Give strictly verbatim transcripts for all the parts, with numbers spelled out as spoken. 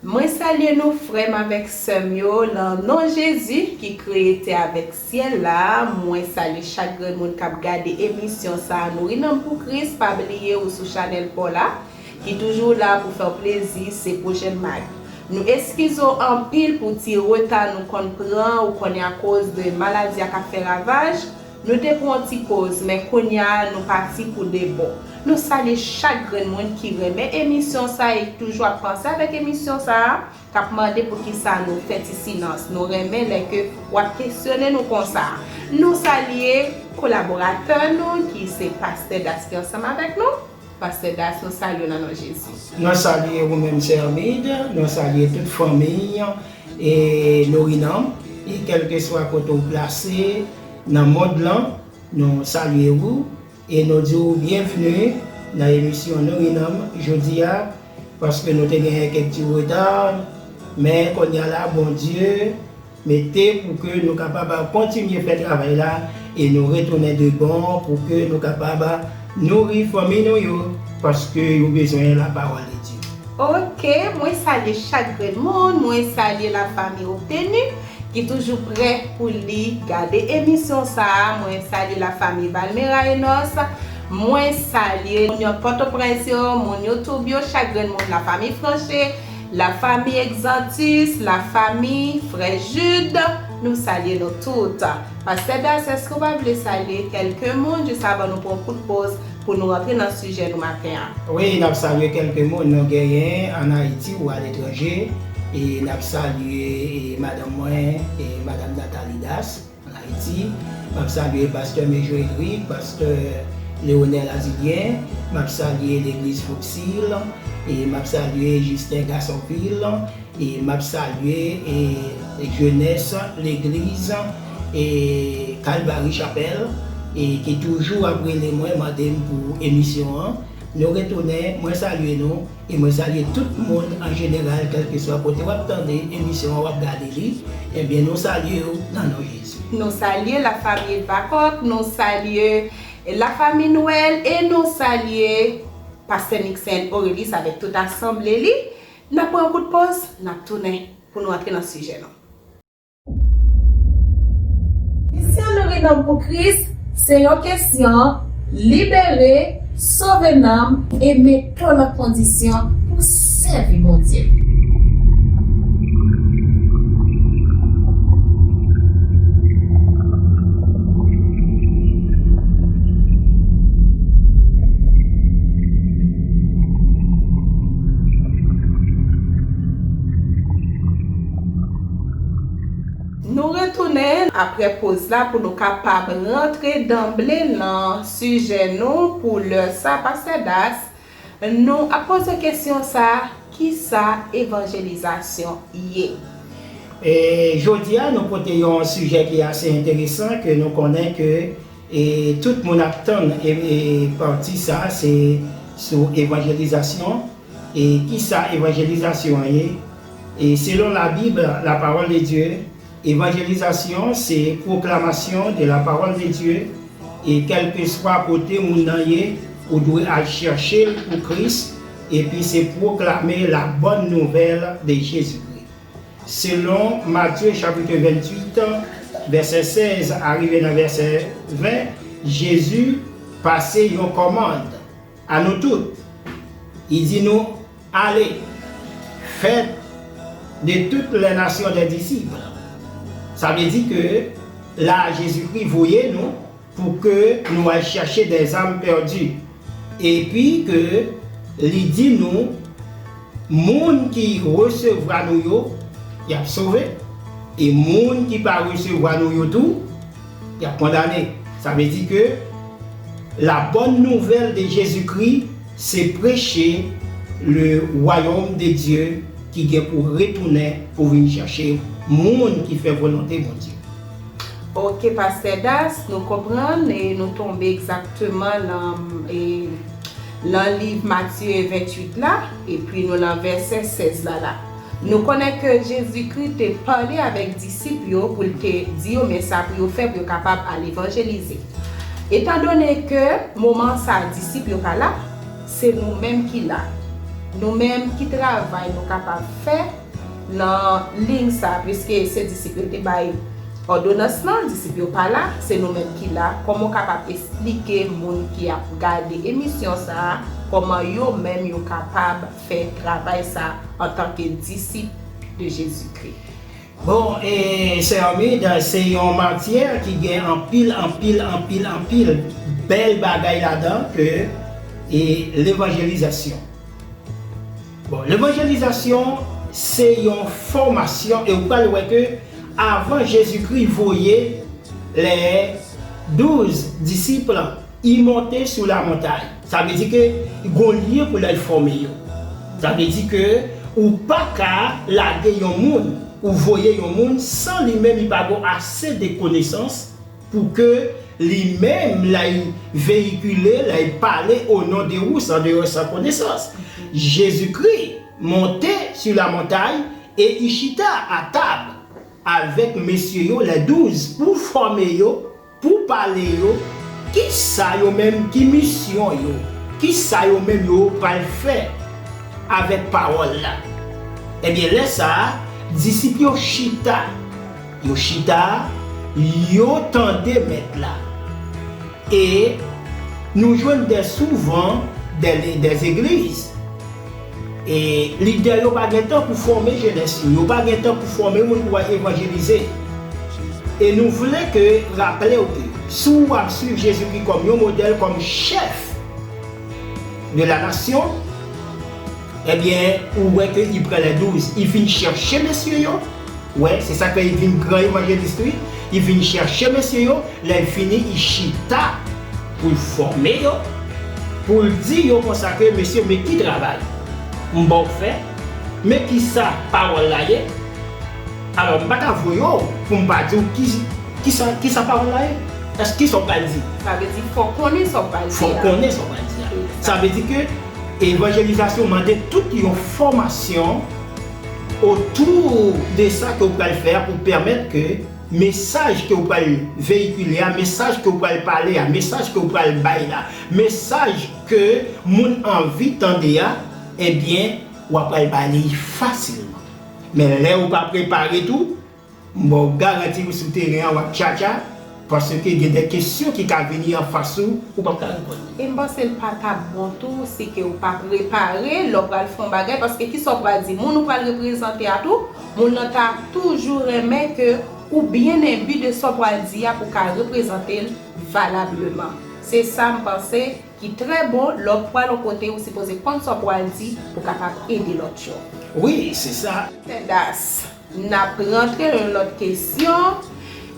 Mwen salye nou, frè m avèk sè m yo, nan non Jezi ki kreye tè avèk syèl la. Mwen salye chak grenn moun k ap gade emisyon sa a, Nouri Nanm pou Kris. Pa bliye ou sou chanèl pa w la, ki toujou la pou fè w plezi, se Pwojè Mag. Nou eskize w anpil pou ti reta nou konn pran, ou konnen akoz de maladi a k ap fè ravaj. Nou te pran yon ti poz, men kounye a nou pati pou de bon. Nou salye chak grenn moun ki renmen emisyon sa e ki toujou ap panse avèk emisyon sa a, k ap mande poukisa nou fè ti silans. Nou renmen lè ke w ap kesyone nou konsa. Nou salye kolaboratè nou ki se Pastè Das ki ansanm avèk nou. Pastè Das, nou salye w nan non Jezi. Nou salye ou menm, sè Armide, nou salye tout fanmi e Nouri Nanm, e kèlkeswa kote w plase nan mond lan, nou salye ou e nou di w byenvni nan emisyon Nouri Nanm jodi a, paske nou te genyen kèk ti reta, men kounye a la, Bondye mete pou ke nou kapab kontinye fè travay la e nou retounen de bon pou ke nou kapab nouri fanmi nou yo, paske yo bezwen lapawòl de Dye. Ok, mwen salye chak grenn moun, mwen salye lafanmi Obteni ki toujou prè pou li gade emisyon sa a, mwen salye lafanmi Valmera Enos, mwen salye moun yo Pòtoprens yo, moun YouTube yo, chak grenn moun, lafanmi Franche, lafanmi Exantus, lafanmi frè Jude, nou salye nou tout. Pastè Das, èske w pa vle salye kèlke moun jis avan nou pran kout poz pou nou rantre nan sijè nou maten an? Wi, n ap salye kèlke moun nou genyen ann Ayiti ou aletranje. E n ap salye e madanm mwen, e madanm Nathalie Das, ann Ayiti. M ap salye pastè Mejo Edric, pastè Leonel Azilien. M ap salye legliz Foksil. E m ap salye Justin Gasonvil. E m ap salye e jenès legliz e Kalvari Chapèl, e ki toujou ap rele mwen, mande m pou emisyon an. Nou retounen, mwen salye nou, e mwen salye tout moun an jeneral, kèlkeswa kote w ap tande emisyon an, w ap gade li. Ebyen, nou salye w nan non Jezi. Nou salye lafanmi Vakòk, nou salye lafanmi Nwèl, e nou salye Pastè Nixon Aurelis avèk tout asanble li. N ap pran yon kout poz, n ap tounen pou nou antre nan sijè nou. Misyon Nouri Nanm pou Kris se yon kesyon, libere, sove nanm e mete w nan kondisyon pou sèvi Bondye. Nou retounen apre poz la pou nou kapab rantre danble nan sijè nou pou lè sa, Pastè Das. Nou ap poze kesyon sa, kisa evanjelizasyon ye? E jodi a, nou pote yon sijè ki ase enteresan, ke nou konnen ke e tout moun ap tann e, e pati sa, se sou evanjelizasyon. E kisa evanjelizasyon an ye? E selon Labib, la parole de Dieu, evanjelizasyon se pwoklamasyon de la parole de Dieu. E kèlkeswa kote moun nan ye, ou dwe al chèche l pou Kris, epi se pwoklame la bonne nouvelle de Jésus-Christ. Selon Matye chapit venntuit, vèsè sèz a rive nan vèsè ven, Jezi pase yon kòmand a nou tout. Li di nou, "Allez, faites de toutes les nations des disciples." Sa vle di ke la, Jezikri voye nou pou ke nou al chèche des âmes perdues. Epi ke li di nou, moun ki resevwa nou yo, y ap sove. E moun ki pa resevwa nou yo tou, y ap kondane. Sa vle di ke la bonne nouvelle de Jésus-Christ, se preche le royaume de Dieu ki gen pou retounen pou vin chèche moun ki fè volonte Bondye. Ok, Pastè Das, nou konprann e nou tonbe egzakteman nan, e, nan liv Matye venntuit la, epi nou nan vèsè sèz la la. Nou konnen ke Jezikri te pale avèk disip yo pou l te di yo men sa pou yo fè pou yo kapab al evanjelize. Etandone ke moman sa a disip yo pa la, se nou menm ki la. Nou menm, ki travay nou kapab fè nan liy sa, piske se disip yo te bay òdonans lan, disip yo pa la, se nou menm ki la. Kòman w kapab esplike moun ki ap gade emisyon sa a, kòman yo menm yo kapab fè travay sa antanke disip de Jezikri? Bon, e, sè Armide, se yon matyè ki gen anpil, anpil, anpil, anpil bèl bagay ladan ke e levanjelizasyon. Bon, levanjelizasyon se yon fòmasyon e ou pral wè ke avan Jezikri voye lè douz disip, il montait sur la montagne. Sa vle di ke gon lye pou l al fòme yo. Sa vle di ke ou pa ka lage yon moun, ou voye yon moun san li menm li pa gon ase de konesans pou ke li menm l al veyikile, l al pale au nom de ou, sans de sans connaissance. Jezikri monte sur la montagne e i chita a tab avèk mesye yo, les douze, pou fòme yo, pou pale yo, kisa yo menm, ki misyon yo, kisa yo menm yo pral fè avèk pawòl la. Ebyen, lè sa a, disip yo chita, yo chita, yo tande Mèt la. E nou jwenn de souvan de, de zegliz. E lidè yo pa gen tan pou fòme jenès yo, yo pa gen tan pou fòme moun pou al evanjelize. E nou vle ke raple w ke si w ap swiv Jezikri kòm yon modèl, kòm chèf de la nasyon, ebyen, ou wè ke li pran lè douz, li vin chèche mesye yo, wè, se sa k fè li vin gran evanjelis tou, li vin chèche mesye yo, lè l fini, li chita pou l fòme yo, pou l di yo konsa ke, mesye, men ki travay m ba w fè, men kisa pawòl la ye. Alò, m pa ka voye w pou m pa di w ki, kisa, kisa pawòl la ye. Èske kisa w pral di? Sa vle di, fò w konnen sa w pral di a. Fò w konnen sa w pral di a. Sa vle di ke evanjelizasyon mande tout yon fòmasyon otou de sa ke w pral fè a pou pèmèt ke mesaj ke w pral veyikile a, mesaj ke w pral pale a, mesaj ke w pral bay la, mesaj ke moun anvi tande a, ebyen, w ap pral ba li fasilman. Men lè ou pa prepare tou, m ba w garanti w sou teren an w ap tchatcha, paske gen de kesyon ki ka vini anfas ou, ou p ap ka reponn li. E m panse l pa t ap bon tou si ke w pa prepare lè w pral fè yon bagay, paske kisa w pral di moun ou pral reprezante a tou, moun nan ta toujou renmen ke ou byen enbi de sa w pral di a pou w ka reprezante l valableman. Se sa m panse ki trè bon lè w pral yon kote ou sipoze konn sa w pral di pou w kapab ede lòt yo. Wi, se sa. Tèdas. N ap rantre nan yon lòt kesyon.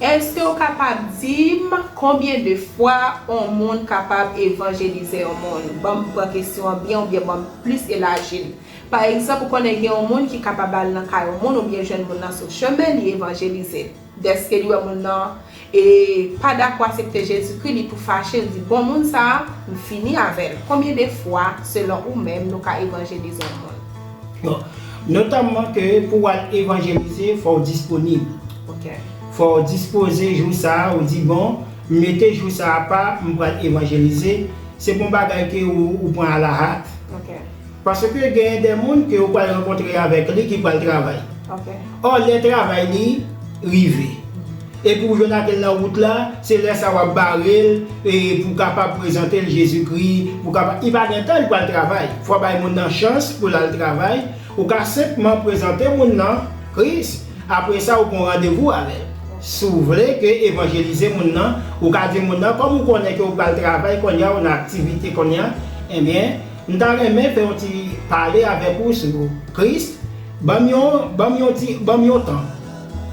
Èske w kapab di m konbyen de fwa yon moun kapab evanjelize yon moun? Ban m pran kesyon an byen oubyen ban m plis elaji l. Pa egzanp, ou konnen gen yon moun ki kapab al nan kay yon moun oubyen jwenn moun nan sou chemen, li evanjelize l. Dèske li wè moun nan e pa dakò aksepte Jezikri, li tou fache, li di, bon, moun sa a, m fini avè l. Konbyen de fwa, selon ou menm, nou ka evanjelize yon moun? Bon, notamman ke pou w al evanjelize, fò w disponib. Fò w dispoze jou sa a, ou di, bon, m mete jou sa a apa, m pral evanjelize. Se pa yon bagay ke ou, ou pran alahat. Paske genyen de moun ke ou pral rankontre avèk li ki pral travay. Ò, lè travay li rive, epi ou jwenn ak l nan wout la, se lè sa w ap bare l, e pou w kapab prezante l Jezikri, pou w kapab, li pa gen tan, li pral travay. Fò w bay moun nan chans pou l al travay. Ou ka senpman prezante moun nan Kris, apre sa, ou pran randevou avè l. Si w vle ke evanjelize moun nan, ou ka di moun nan, kòm ou konnen ke ou pral travay kounye a, ou nan aktivite kounye a, ebyen, m ta renmen fè yon ti pale avèk ou sou Kris. Ban m yon, ban m yon ti, ban m yon tan.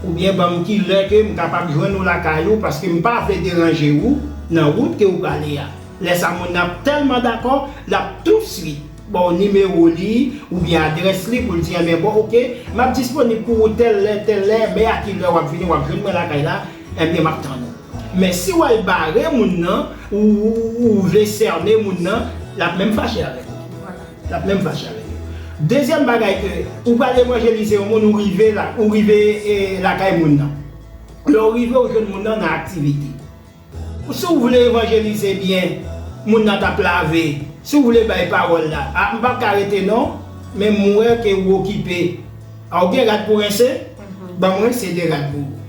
Oubyen ban m ki lè ke m kapab jwenn ou lakay ou, paske m pa vle deranje ou nan wout ke ou prale a. Lè sa moun nan ap tèlman dakò, l ap tousuit ba w nimewo li oubyen adrès li pou l di, enben, bon, oke, m ap disponib pou ou tèl lè, tèl lè, men a ki lè w ap vini, w ap jwenn mwen lakay la, enben, m ap tann ou. Men si w al bare moun nan, ou, ou, ou vle sène moun nan, l ap menm fache avèk ou. L ap menm fache avèk ou. Dezyèm bagay ke, ou pral evanjelize yon moun, ou rive la, ou rive e, lakay moun nan. Lè w rive, ou jwenn moun nan nan aktivite. Si w vle evanjelize byen, moun nan t ap lave, si w vle bay pawòl la, a, m p ap ka rete non. men m wè ke ou okipe. A, ou gen rad pou rense? Ban m rense de rad pou ou.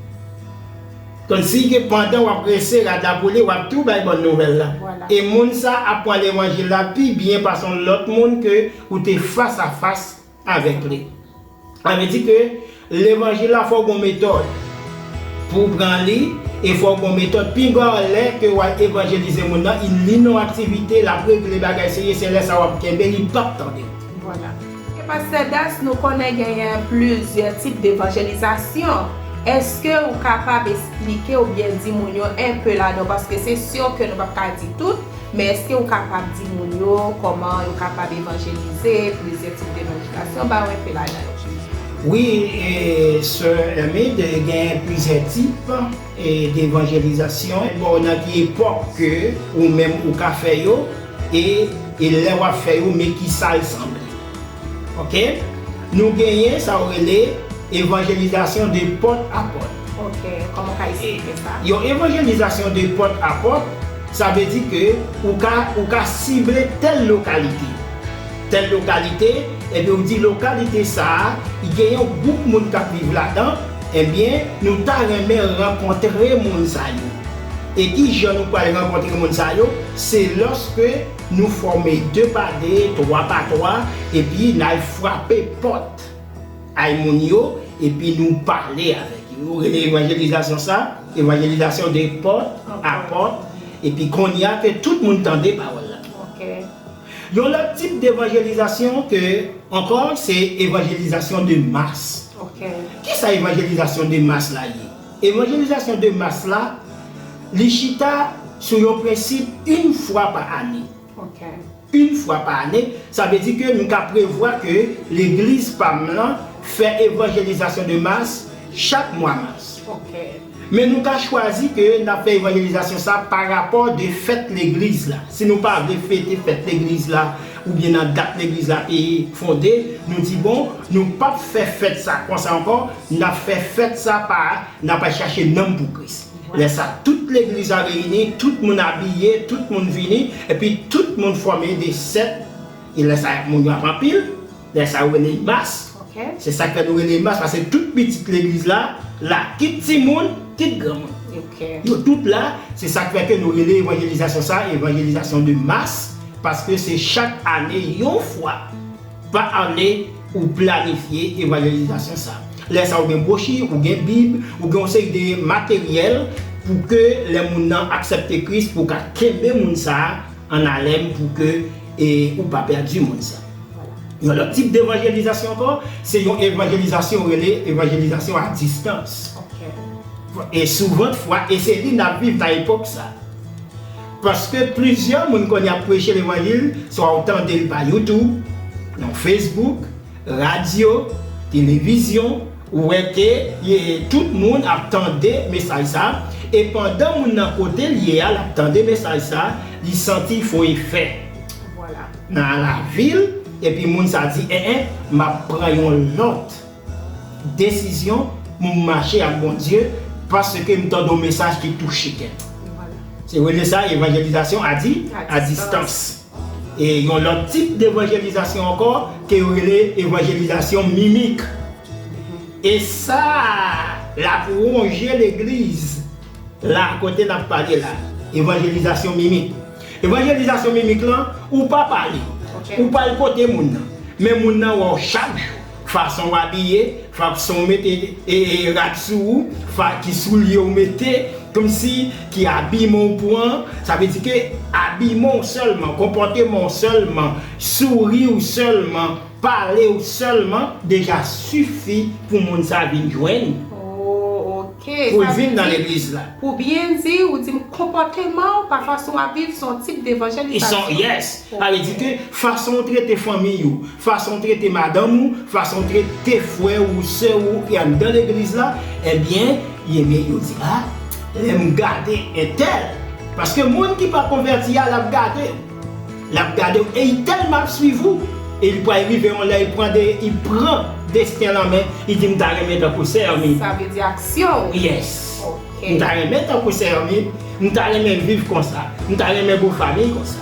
Kòmsi ke pandan w ap rense rad la pou li, w ap tou bay bòn nouvèl la. E moun sa ap pran levanjil la pi byen pase yon lòt moun ke ou te fas a fas avèk li. Sa vle di ke levanjil la fò w gen yon metòd pou w pran li, e fò w gen yon metòd. Pinga w lè ke w al evanjelize moun nan, li nan yon aktivite, l ap regle bagay serye, se lè sa w ap kenbe, li p ap tande. Vwala. E Pastè Das, nou konnen genyen plizyè tip devanjelizasyon. Èske ou kapab esplike oubyen di moun yo enpe ladan? Paske se si ke nou p ap ka di tout, men èske ou kapab di moun yo kòman yo kapab evanjelize, plizyè tip devanjelizasyon, ba yo enpe ladan yo? Wi, e, Sè Hermide, genyen plizyè tip, e, devanjelizasyon. Bon, nan ki epòk ke ou menm ou ka fè yo, e, e lè w ap fè yo, men ki sa l sanble. Oke? Nou genyen sa yo rele evanjelizasyon de pòt a pòt. Oke, kòman w ka esplike sa? Yon evanjelizasyon de pòt a pòt, sa vle di ke ou ka, ou ka sible tèl lokalite. Tèl lokalite, epi ou di lokalite sa a, li gen yon gwoup moun k ap viv ladan, ebyen, nou ta renmen rankontre moun sa yo. E ki jan nou pral rankontre moun sa yo? Se lòske nou fòme de pa de, twa pa twa, epi n al frape pòt ay moun yo, epi nou pale avèk yo. Yo rele evanjelizasyon sa, evanjelizasyon de pòt a pòt, epi kounye a ke tout moun tande pawòl la. Oke. Yon lòt tip devanjelizasyon ke, ankò, se evanjelizasyon de mas. Oke. Kisa evanjelizasyon de mas la ye? Evanjelizasyon de mas la, li chita sou yon prensip, yon fwa pa ane. Oke. Yon fwa pa ane, sa vle di ke nou ka prevwa ke legliz pa m lan fè evanjelizasyon de mas chak mwa mas. Oke. Men nou ka chwazi ke n ap fè evanjelizasyon sa pa rapò de fèt legliz la. Si nou pa vle fete fèt legliz la, oubyen nan dat legliz la te fonde, nou di, bon, nou p ap fè fèt sa konsa ankò, n ap fè fèt sa pa, n ap al chache nanm pou Kris. Lè sa, tout legliz la reyini, tout moun abiye, tout moun vini, epi tout moun fòme de sèt, e lè sa, moun yo ap anpil, lè sa, yo rele mas. Oke. Se sa k fè nou rele mas, paske tout pitit legliz la, la, kit timoun, kit granmoun. Oke. Yo tout la, se sa k fè ke nou rele evanjelizasyon sa, evanjelizasyon de mas, paske se chak ane, yon fwa pa ane, ou planifye evanjelizasyon sa. Lè sa, ou gen bwochi, ou gen bib, ou gen yon seri de materyèl pou ke lè moun nan aksepte Kris, pou w ka kenbe moun sa a an alèn, pou ke, e, ou pa pèdi moun sa. Yon lòt tip devanjelizasyon ankò, se yon evanjelizasyon yo rele evanjelizasyon a distans. Oke. E souvan fwa, e se li n ap viv nan epòk sa. Paske plizyè moun kounye a ap preche levanjil, swa w tande l pa YouTube, nan Facebook, radyo, televizyon, ou wè ke, e, tout moun ap tande mesaj sa, e pandan moun nan kote l ye a, l ap tande mesaj sa, li santi l fè yon efè. Vwala. Nan lavi l, epi moun sa di, en, en, m ap pran yon lòt desizyon pou m mache ak Bondye, paske m tande yon mesaj ki touche kè m. Vwala. Se rele sa evanjelizasyon a di-, a distans. E yon lòt tip devanjelizasyon ankò, ke yo rele evanjelizasyon mimik. E sa, l ap wonje legliz la, kote n ap pale la, evanjelizasyon mimik. Evanjelizasyon mimik lan, ou pa pale. Oke. Ou pa al kote moun nan. Men moun nan wè w chak jou. Fason w abiye, fason w mete, e, e, rad sou ou, fa-, ki soulye w mete, kòmsi ki abiman w pran, sa vle di ke abiman w sèlman, konpòteman w sèlman, souri w sèlman, pale w sèlman deja sifi pou moun sa vin jwenn ou. Oh, oke. Pou l vin nan legliz la. Pou byen di, ou di m konpòteman w, pa fason w ap viv, se yon tip devanjelizasyon. Yes. Sa vle di ke fason w trete fanmi w, fason w trete madanm ou, fason w trete frè ou, sè ou ki anndan legliz la, ebyen, ebyen, yo di, a, lè m gade entèl, paske moun ki pa konvèti a, l ap gade w. L ap gade w e li tèlman ap swiv ou, e li pral rive yon lè, li pran de, li pran desten l an men, li di, "M ta renmen tankou sè Hermine." Sa vle di aksyon. Yes. Oke. "M ta renmen tankou sè Hermine, m ta renmen viv konsa, m ta renmen gon fanmi konsa."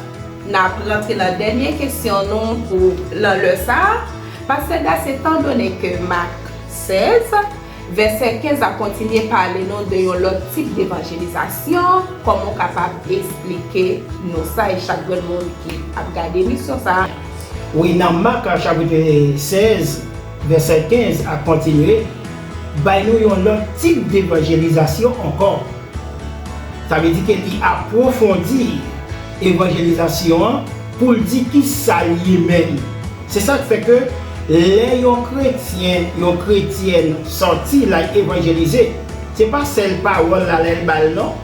N ap rantre nan dènye kesyon nou pou nan lè sa a. Pastè Das, etandone ke Mak sèz, vèsè kenz ap kontinye pale nou de yon lòt tip devanjelizasyon, kòman w kapab eksplike nou sa e chak grenn moun ki ap gade emisyon sa a? Wi, nan Mak chapit sèz, vèsè kenz ap kontinye bay nou yon lòt tip devanjelizasyon ankò. Sa vle di ke li apwofondi evanjelizasyon an pou l di ki sa l ye menm. Se sa k fè ke lè yon kretyen, yon kretyèn sòti l al evanjelize, se pa sèl pawòl la lè l ba l non.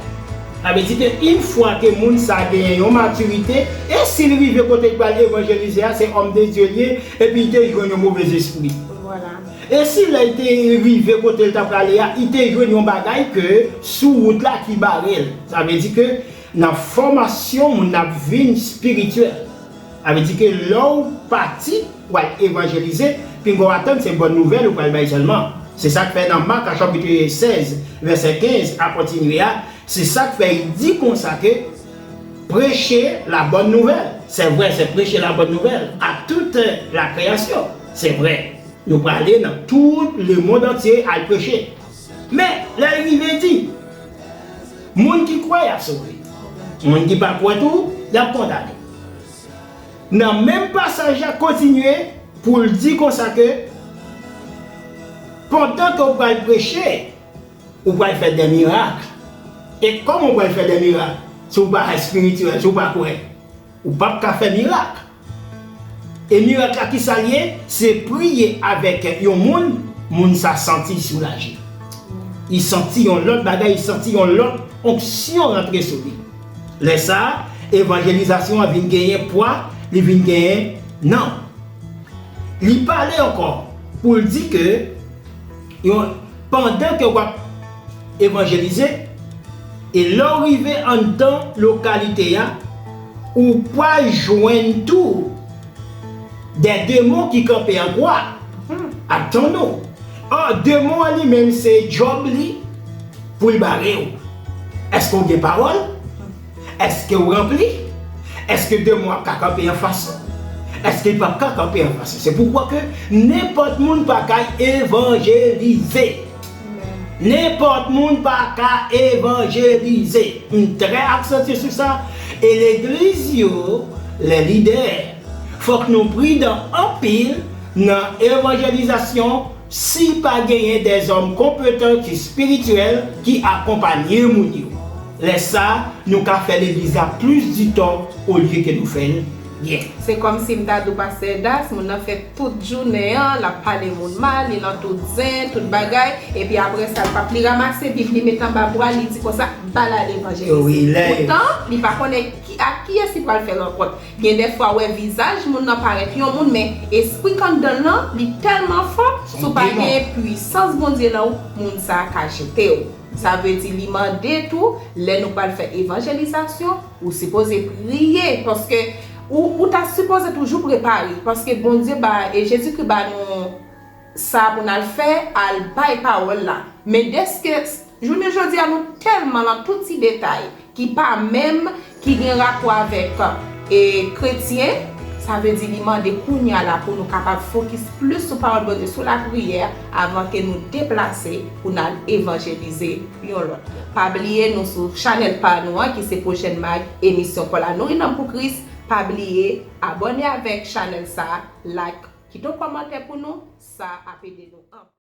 Sa vle di ke yon fwa ke moun sa a genyen yon matirite, e si l rive kote l pral evanjelize a, se òm de Dye l ye, epi l te jwenn yon movèzespri. E si lè l te rive kote l ta prale a, li te jwenn yon bagay ke sou wout la ki bare l. Sa vle di ke nan fòmasyon moun ap vin espirityèl. Sa vle di ke lè w pati, w al evanjelize, pinga w atann se bòn nouvèl ou pral bay sèlman. Se sa k fè nan Mak chapit sèz, vèsè kenz a kontinye a, se sa k fè l di konsa ke preche la bonne nouvelle. Se vre, se preche la bonne nouvelle à toute la création. Se vre. Nou prale nan tout lemonn antye al preche. Men, lè l rive di, moun ki kwè y ap sove. Moun ki pa kwè tou, y ap kondane. Nan menm pasaj la kontinye pou l di konsa ke pandan ke w pral preche, ou pral fè de mirak. E kòman w pral fè de mirak? Si w pa espirityèl, si w pa kwè, ou p ap ka fè mirak. E mirak la, ki sa l ye? Se priye avèk yon moun, moun sa santi l soulaje. Li santi yon lòt bagay, li santi yon lòt onksyon rantre sou li. Lè sa a, evanjelizasyon an vin genyen pwa, li vin genyen nan. Li pale ankò pou l di ke yon, pandan ke w ap evanjelize, e lè w rive anndan lokalite a, ou pral jwenn tou de demon ki kanpe an kwa ap tann ou. Ò, demon an li menm se djòb li pou l bare w. Èske w gen pawòl? Èske w ranpli? Èske demon ap ka kanpe anfas ou? Èske l p ap ka kanpe anfas ou? Se poukwa ke nenpòt moun pa ka evanjelize. Nenpòt moun pa ka evanjelize. M trè aksantye sou sa. E legliz yo, lè lidè, fòk nou pridan anpil nan evanjelizasyon. Si pa genyen dèzòm konpetan ki espirityèl ki akonpanye moun yo, lè sa a, nou ka fè legliz la plis di tò olye ke nou fè l byen. Se kòmsi m ta di w, Pastè Das, moun nan fè tout jounen an, l ap pale moun mal, li nan tout zen, tout bagay, epi apre sa, l p ap, li ranmase Bib, li met anba bra l, li di konsa, "Ba l al evanjelize." Poutan, li pa konnen ki, ak kiyès li pral fè rankont. Gen dèfwa w wè vizaj moun nan parèt yon moun, men espri k anndan l lan, li tèlman fò, si w pa gen pwisans Bondye nan ou, moun sa a ka jete w. Sa vle di li mande tou, lè nou pral fè evanjelizasyon, ou sipoze priye, paske ou, ou ta sipoze toujou prepare, paske Bondye ba, e Jezikri ba nou sa pou n al fè, al bay pawòl la. Men dèske jounen jodi a, nou tèlman lan tout ti detay ki pa menm, ki gen rapò avèk, e, kretyen, sa vle di li mande kounye a la pou nou kapab fokis plis sou pawòl Bondye, sou lapriyè, avan ke nou deplase pou n al evanjelize yon lòt. Pa bliye nou sou chanèl pa nou an, ki se Pwojèn Mag, emisyon Kò La Nouri Nanm pou Kris. Pa bliye abòne avèk chanèl sa, like, kite yon kòmantè pou nou, sa ap ede nou anpil.